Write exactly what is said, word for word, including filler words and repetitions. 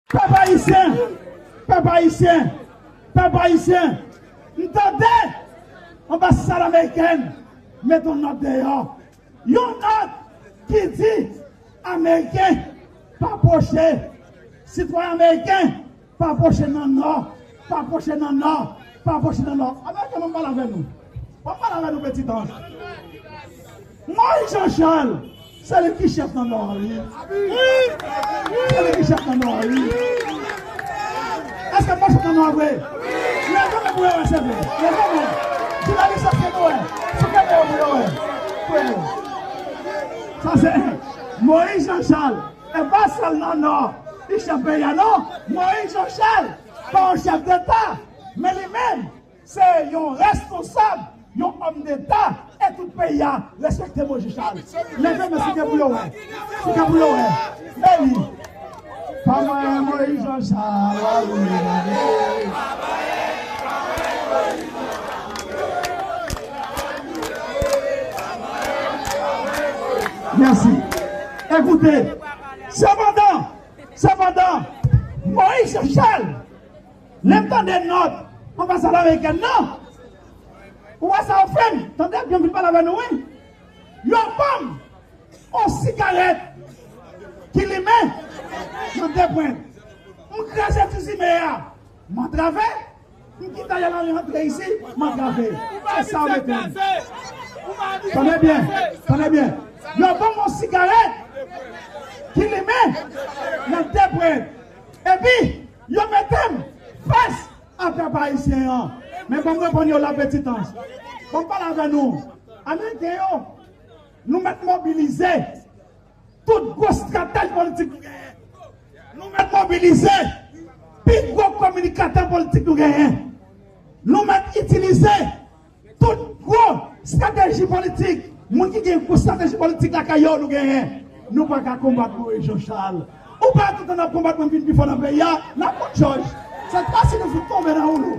Pèp ayisyen, pèp ayisyen, pèp ayisyen, m tande anbasad amerikèn met yon nòt deyò. Yon nòt ki di ameriken pa pwoche, sitwayen ameriken pa pwoche nan nò, pa pwoche nan nò, pa pwoche nan nò. Ameriken, ban m pale avè nou. Ban m pale avè nou, Petit Ange. Moyiz Jan Chal, se li ki chèf nan nò a, wi. Se li ki chèf nan nò a, wi. Èske m pa chèf nan nò a vre? Leve men pou yo wè, se vre. Leve men. Jounalis yo, se nou wè. Sou kè yo pou yo wè. Pou yo. Sa se Moyiz Jan Chal. E pa sèl nan nò li chèf peyi a, non. Moyiz Jan Chal pa yon chèf deta, men li menm se yon responsab, yon òm deta, e tout peyi a respekte Moyiz Jan Chal. Leve men, sou kè pou yo wè. Sou kè pou yo wè. Beni. Pa mwen, Moyiz Jan Chal. Mèsi. Ekoute, sepandan, sepandan, Moyiz Jan Chal, lè m tande nòt anbasad amerikèn nan, ou wè sa yo fè m? Tande byen, m vin pale avè nou, wi. Yo ban m yon sigarèt ki limen nan de pwent. M kraze ti simen a, m antrave, m kite Ariel Henry rantre isi, m antrave. Se sa yo mete m. Tande byen, tande byen. Yo ban m yon sigarèt ki limen nan de pwent. Epi, yo mete m fas a pèp ayisyen an. Men ban m reponn yo la, Petit Ange. Ban m pale avè nou. Ameriken yo, nou mèt mobilize tout gwo estratèj politik nou genyen. Nou mèt mobilize pi gwo kominikatè politik nou genyen. Nou mèt itilize tout gwo estrateji politik. Moun ki gen gwo estrateji politik lakay yo, nou genyen. Nou pa ka konbat Moyiz Jan Chal. Ou pa tout tan n ap konbat mwen vin pi fò nan peyi a, n ap konn jòj. Sètfwa si nou fout tonbe nan woulou.